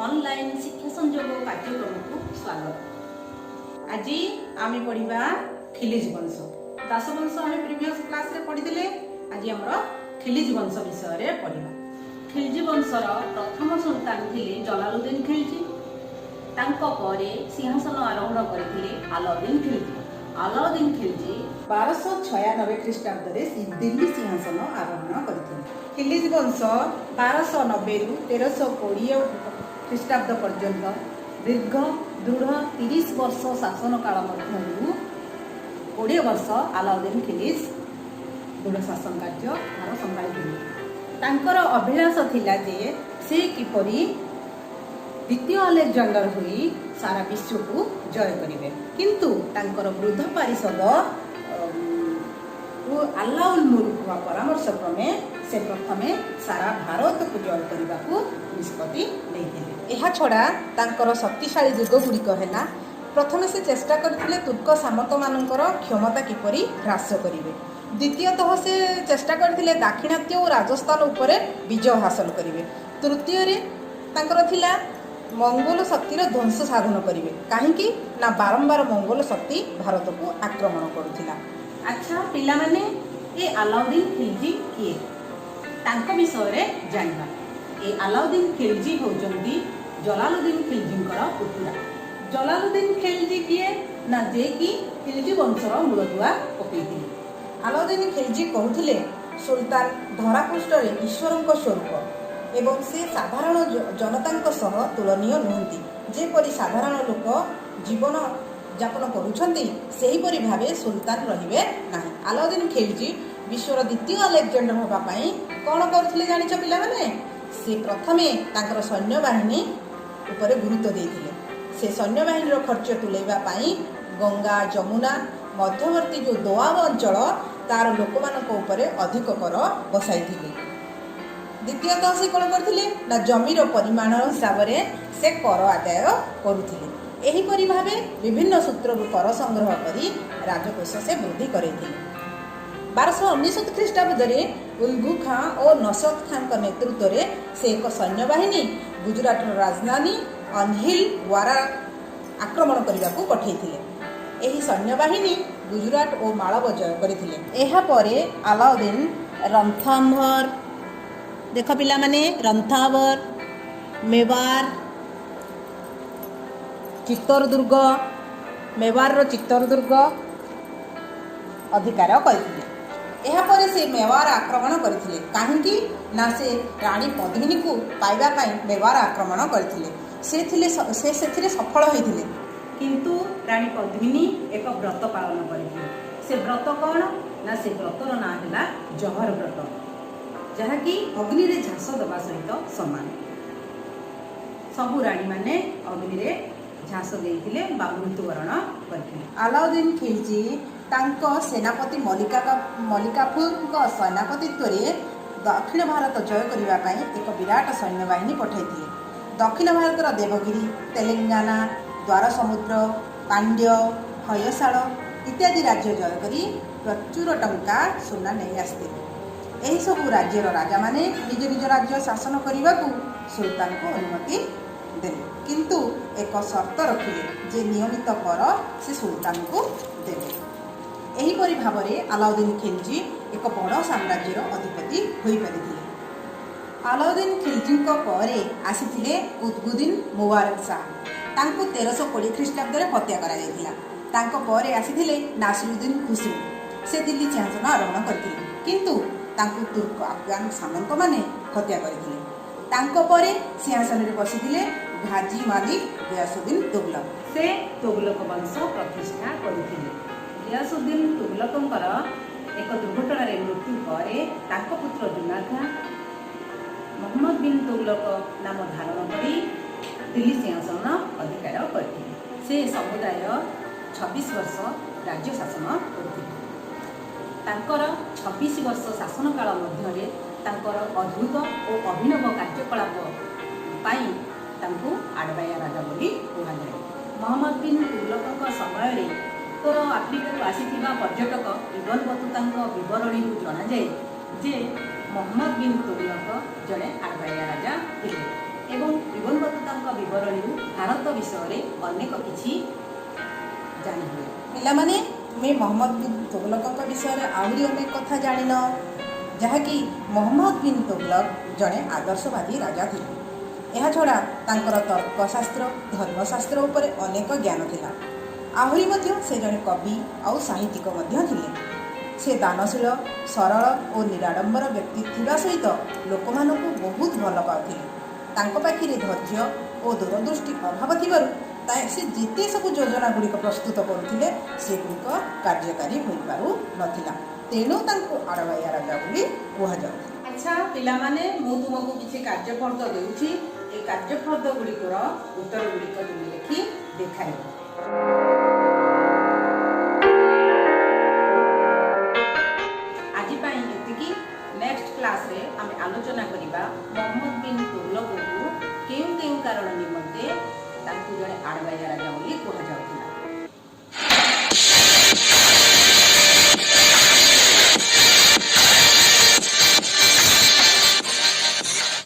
Online ଶିକ୍ଷା ସଂଯୋଗ କାର୍ଯ୍ୟକ୍ରମକୁ ସ୍ୱାଗତ। ଆଜି ଆମେ ପଢ଼ିବା ଖିଲିଜ ବଂଶ। ଦାସ ବଂଶ ଆମେ ପ୍ରିଭିୟସ୍ କ୍ଲାସରେ ପଢ଼ିଥିଲେ। ଆଜି ଆମର ଖିଲିଜ ବଂଶ ବିଷୟରେ ପଢ଼ିବା। ଖିଲଜି ବଂଶର ପ୍ରଥମ ସୁଲତାନ ଥିଲେ ଜଲାଲୁଦ୍ଦିନ ଖିଲଜି। ତାଙ୍କ ପରେ ସିଂହାସନ ଆରୋହଣ କରିଥିଲେ ଆଲାଉଦ୍ଦିନ ଖିଲଜି। ଆଲାଉଦ୍ଦିନ ଖିଲଜି 1296 ଖ୍ରୀଷ୍ଟାବ୍ଦରେ ଦିଲ୍ଲୀ ସିଂହାସନ ଆରୋହଣ କରିଥିଲେ। ଖିଲିଜ ବଂଶ 1290ରୁ 1320 ଖ୍ରୀଷ୍ଟାବ୍ଦ ପର୍ଯ୍ୟନ୍ତ ଦୀର୍ଘ ଦୃଢ଼ 30 ବର୍ଷ ଶାସନ କାଳ ମଧ୍ୟରୁ 20 ବର୍ଷ ଆଲାଉଦ୍ଦିନ ଖିଲିଜ ଦୃଢ଼ ଶାସନ କାର୍ଯ୍ୟ ଭାର ସମ୍ଭାଳିଥିଲେ। ତାଙ୍କର ଅଭିଳାଷ ଥିଲା ଯେ ସେ କିପରି ଦ୍ୱିତୀୟ ଆଲେକ୍ଜାଣ୍ଡର ହୋଇ ସାରା ବିଶ୍ୱକୁ ଜୟ କରିବେ। କିନ୍ତୁ ତାଙ୍କର ବୃଦ୍ଧ ପାରିଷଦ ଓ ଆଲ୍ଲାଉଲ ମୁଲକଙ୍କ ପରାମର୍ଶ କ୍ରମେ ସେ ପ୍ରଥମେ ସାରା ଭାରତକୁ ଜୟ କରିବାକୁ ନିଷ୍ପତ୍ତି ନେଇଥିଲେ। ଏହାଛଡ଼ା ତାଙ୍କର ଶକ୍ତିଶାଳୀ ଦୁର୍ଗଗୁଡ଼ିକ ହେଲା, ପ୍ରଥମେ ସେ ଚେଷ୍ଟା କରିଥିଲେ ତୁର୍କ ସାମନ୍ତମାନଙ୍କର କ୍ଷମତା କିପରି ହ୍ରାସ କରିବେ। ଦ୍ୱିତୀୟତଃ, ସେ ଚେଷ୍ଟା କରିଥିଲେ ଦାକ୍ଷିଣାତ୍ୟ ଓ ରାଜସ୍ଥାନ ଉପରେ ବିଜୟ ହାସଲ କରିବେ। ତୃତୀୟରେ ତାଙ୍କର ଥିଲା ମଙ୍ଗୋଲ ଶକ୍ତିର ଧ୍ୱଂସ ସାଧନ କରିବେ। କାହିଁକି ନା ବାରମ୍ବାର ମଙ୍ଗୋଲ ଶକ୍ତି ଭାରତକୁ ଆକ୍ରମଣ କରୁଥିଲା। ଆଚ୍ଛା ପିଲାମାନେ, ଏ ଆଲାଉଦ୍ଦିନ ଖିଲଜି କିଏ, ତାଙ୍କ ବିଷୟରେ ଜାଣିବା। ଏ ଆଲାଉଦ୍ଦିନ ଖିଲଜି ହେଉଛନ୍ତି ଜଲାଲୁଦ୍ଦିନ ଖିଲଜିଙ୍କର ପୁତୁରା। ଜଲାଲୁଦ୍ଦିନ ଖିଲଜି କିଏ ନା, ଯେ କି ଖିଲଜି ବଂଶର ମୂଳଦୁଆ ପକେଇଥିଲେ। ଆଲାଉଦ୍ଦିନ ଖିଲଜି କହୁଥିଲେ, ସୁଲତାନ ଧରାପୃଷ୍ଠରେ ଈଶ୍ୱରଙ୍କ ସ୍ୱରୂପ ଏବଂ ସେ ସାଧାରଣ ଜନତାଙ୍କ ସହ ତୁଳନୀୟ ନୁହନ୍ତି। ଯେପରି ସାଧାରଣ ଲୋକ ଜୀବନ ଯାପନ କରୁଛନ୍ତି, ସେହିପରି ଭାବେ ସୁଲତାନ ରହିବେ ନାହିଁ। ଆଲାଉଦ୍ଦିନ ଖିଲଜି ବିଶ୍ୱର ଦ୍ୱିତୀୟ ଆଲେକ୍ଜାଣ୍ଡର ହେବା ପାଇଁ କ'ଣ କରୁଥିଲେ ଜାଣିଛ ପିଲାମାନେ? ସେ ପ୍ରଥମେ ତାଙ୍କର ସୈନ୍ୟବାହିନୀ ଉପରେ ଗୁରୁତ୍ୱ ଦେଇଥିଲେ। ସେ ସୈନ୍ୟବାହିନୀର ଖର୍ଚ୍ଚ ତୁଲେଇବା ପାଇଁ ଗଙ୍ଗା ଯମୁନା ମଧ୍ୟବର୍ତ୍ତୀ ଯେଉଁ ଦୋଆବ ଅଞ୍ଚଳ, ତାର ଲୋକମାନଙ୍କ ଉପରେ ଅଧିକ କର ବସାଇଥିଲେ। ଦ୍ୱିତୀୟତଃ, ସେ କ'ଣ କରିଥିଲେ ନା ଜମିର ପରିମାଣ ହିସାବରେ ସେ କର ଆଦାୟ କରୁଥିଲେ। ଏହିପରି ଭାବେ ବିଭିନ୍ନ ସୂତ୍ରରୁ କର ସଂଗ୍ରହ କରି ରାଜକୋଷ ସେ ବୃଦ୍ଧି କରାଇଥିଲେ। 1299 ଖ୍ରୀଷ୍ଟାବ୍ଦରେ ଉଲଘୁ ଖାଁ ଓ ନସରତ ଖାଁଙ୍କ ନେତୃତ୍ୱରେ ସେ ଏକ ସୈନ୍ୟବାହିନୀ ଗୁଜୁରାଟର ରାଜଧାନୀ ଅନହିଲ ୱାରା ଆକ୍ରମଣ କରିବାକୁ ପଠାଇଥିଲେ। ଏହି ସୈନ୍ୟବାହିନୀ ଗୁଜୁରାଟ ଓ ମାଳବ ଜୟ କରିଥିଲେ। ଏହାପରେ ଆଲାଉଦ୍ଦିନ ରନ୍ଥାମ୍ଭର, ଦେଖ ପିଲାମାନେ, ରନ୍ଥାବର, ମେୱାର, ଚିତ୍ତରଦୁର୍ଗ, ମେୱାରର ଚିତ୍ତରଦୁର୍ଗ ଅଧିକାର କରିଥିଲେ। ଏହାପରେ ସେ ମେୱାର ଆକ୍ରମଣ କରିଥିଲେ। କାହିଁକି ନା ସେ ରାଣୀ ପଦ୍ମିନୀକୁ ପାଇବା ପାଇଁ ମେୱାର ଆକ୍ରମଣ କରିଥିଲେ। ସେ ସେଥିରେ ସଫଳ ହୋଇଥିଲେ। କିନ୍ତୁ ରାଣୀ ପଦ୍ମିନୀ ଏକ ବ୍ରତ ପାଳନ କରିଥିଲେ। ସେ ବ୍ରତ କ'ଣ ନା, ସେ ବ୍ରତର ନାଁ ହେଲା ଜହର ବ୍ରତ, ଯାହାକି ଅଗ୍ନିରେ ଝାସ ଦେବା ସହିତ ସମାନ। ସବୁ ରାଣୀମାନେ ଅଗ୍ନିରେ ଝାସ ଦେଇଥିଲେ ବା ମୃତ୍ୟୁବରଣ କରିଥିଲେ। ଆଲାଉଦ୍ଦିନ ଖିଲଜି ତାଙ୍କ ସେନାପତି ମଲିକାଫୁରଙ୍କ ସେନାପତିତ୍ୱରେ ଦକ୍ଷିଣ ଭାରତ ଜୟ କରିବା ପାଇଁ ଏକ ବିରାଟ ସୈନ୍ୟବାହିନୀ ପଠାଇଥିଲେ। ଦକ୍ଷିଣ ଭାରତର ଦେବଗିରି, ତେଲେଙ୍ଗାନା, ଦ୍ୱାରସମୁଦ୍ର, ପାଣ୍ଡ୍ୟ, ହୟଶାଳ ଇତ୍ୟାଦି ରାଜ୍ୟ ଜୟ କରି ପ୍ରଚୁର ଟଙ୍କା ସୁନା ନେଇ ଆସିଥିଲେ। ଏହିସବୁ ରାଜ୍ୟର ରାଜାମାନେ ନିଜ ନିଜ ରାଜ୍ୟ ଶାସନ କରିବାକୁ ସୁଲତାନଙ୍କୁ ଅନୁମତି ଦେଲେ, କିନ୍ତୁ ଏକ ସର୍ତ୍ତ ରଖିଲେ ଯେ ନିୟମିତ କର ସେ ସୁଲତାନଙ୍କୁ ଦେବେ। ଏହିପରି ଭାବରେ ଆଲାଉଦ୍ଦିନ ଖିଲଜି ଏକ ବଡ଼ ସାମ୍ରାଜ୍ୟର ଅଧିପତି ହୋଇପାରିଥିଲେ। ଆଲାଉଦ୍ଦିନ ଖିଲଜିଙ୍କ ପରେ ଆସିଥିଲେ କୁତବୁଦ୍ଦିନ ମୁବାରକ ଶାହ। ତାଙ୍କୁ 1320 ଖ୍ରୀଷ୍ଟାବ୍ଦରେ ହତ୍ୟା କରାଯାଇଥିଲା। ତାଙ୍କ ପରେ ଆସିଥିଲେ ନାସିରୁଦ୍ଦିନ ଖୁସରୁ। ସେ ଦିଲ୍ଲୀ ସିଂହାସନ ଆରୋହଣ କରିଥିଲେ, କିନ୍ତୁ ତାଙ୍କୁ ତୁର୍କ ଆଫଗାନ ସାମନ୍ତମାନେ ହତ୍ୟା କରିଥିଲେ। ତାଙ୍କ ପରେ ସିଂହାସନରେ ବସିଥିଲେ ଘାଜି ମାଲିକ ଗିୟାସୁଦ୍ଦିନ ତୁଗଲକ। ସେ ତୁଗଲକ ବଂଶ ପ୍ରତିଷ୍ଠା କରିଥିଲେ। ଗିୟାସୁଦ୍ଦିନ ତୁଗଲକଙ୍କର ଏକ ଦୁର୍ଘଟଣାରେ ମୃତ୍ୟୁ ପରେ ତାଙ୍କ ପୁତ୍ର ଜୁନା ଖାଁ ମହମ୍ମଦ ବିନ୍ ତୁଗଲକ ନାମ ଧାରଣ କରି ଦିଲ୍ଲୀ ସିଂହାସନ ଅଧିକାର କରିଥିଲେ। ସେ ସମୁଦାୟ 26 ବର୍ଷ ରାଜ୍ୟ ଶାସନ କରିଥିଲେ। ତାଙ୍କର 26 ବର୍ଷ ଶାସନ କାଳ ମଧ୍ୟରେ ତାଙ୍କର ଅଦ୍ଭୁତ ଓ ଅଭିନବ କାର୍ଯ୍ୟକଳାପ ପାଇଁ ତାଙ୍କୁ ଆଡ଼ବାୟା ରାଜା ବୋଲି କୁହାଯାଏ। ମହମ୍ମଦ ବିନ୍ ତୁଗଲକଙ୍କ ସମୟରେ ଉତ୍ତର ଆଫ୍ରିକାରୁ ଆସିଥିବା ପର୍ଯ୍ୟଟକ ଇବନ ବତୁତାଙ୍କ ବିବରଣୀରୁ ଜଣାଯାଏ ଯେ ମହମ୍ମଦ ବିନ୍ ତୁଗଲକ ଜଣେ ଆଡ଼ବାୟା ରାଜା ଥିଲେ ଏବଂ ଇବନ ବତୁତାଙ୍କ ବିବରଣୀରୁ ଭାରତ ବିଷୟରେ ଅନେକ କିଛି ଜାଣିହୁଏ। ପିଲାମାନେ, ତୁମେ ମହମ୍ମଦ ବିନ୍ ତୁଗଲକଙ୍କ ବିଷୟରେ ଆହୁରି ଅନେକ କଥା ଜାଣିନ, ଯାହାକି ମହମ୍ମଦ ବିନ୍ ତୁଗଲକ ଜଣେ ଆଦର୍ଶବାଦୀ ରାଜା ଥିଲେ। ଏହାଛଡ଼ା ତାଙ୍କର ତର୍କଶାସ୍ତ୍ର, ଧର୍ମଶାସ୍ତ୍ର ଉପରେ ଅନେକ ଜ୍ଞାନ ଥିଲା। ଆହୁରି ମଧ୍ୟ ସେ ଜଣେ କବି ଆଉ ସାହିତ୍ୟିକ ମଧ୍ୟ ଥିଲେ। ସେ ଦାନଶୀଳ, ସରଳ ଓ ନିରାଡ଼ମ୍ବର ବ୍ୟକ୍ତି ଥିବା ସହିତ ଲୋକମାନଙ୍କୁ ବହୁତ ଭଲ ପାଉଥିଲେ। ତାଙ୍କ ପାଖରେ ଧୈର୍ଯ୍ୟ ଓ ଦୂରଦୃଷ୍ଟି ଅଭାବ ଥିବାରୁ ସେ ଯେତେ ସବୁ ଯୋଜନା ଗୁଡ଼ିକ ପ୍ରସ୍ତୁତ କରୁଥିଲେ, ସେଗୁଡ଼ିକ କାର୍ଯ୍ୟକାରୀ ହୋଇପାରୁନଥିଲା। ତେଣୁ ତାଙ୍କୁ ଆଡ଼ବାଇଆ ରାଜା ବୋଲି କୁହାଯାଉଥିଲା। ଆଚ୍ଛା ପିଲାମାନେ, ମୁଁ ତୁମକୁ କିଛି କାର୍ଯ୍ୟଫର୍ଦ୍ଦ ଦେଉଛି। ଏ କାର୍ଯ୍ୟଫର୍ଦ୍ଦ ଗୁଡ଼ିକର ଉତ୍ତର ଗୁଡ଼ିକ ତୁମେ ଲେଖି ଦେଖାଇବ।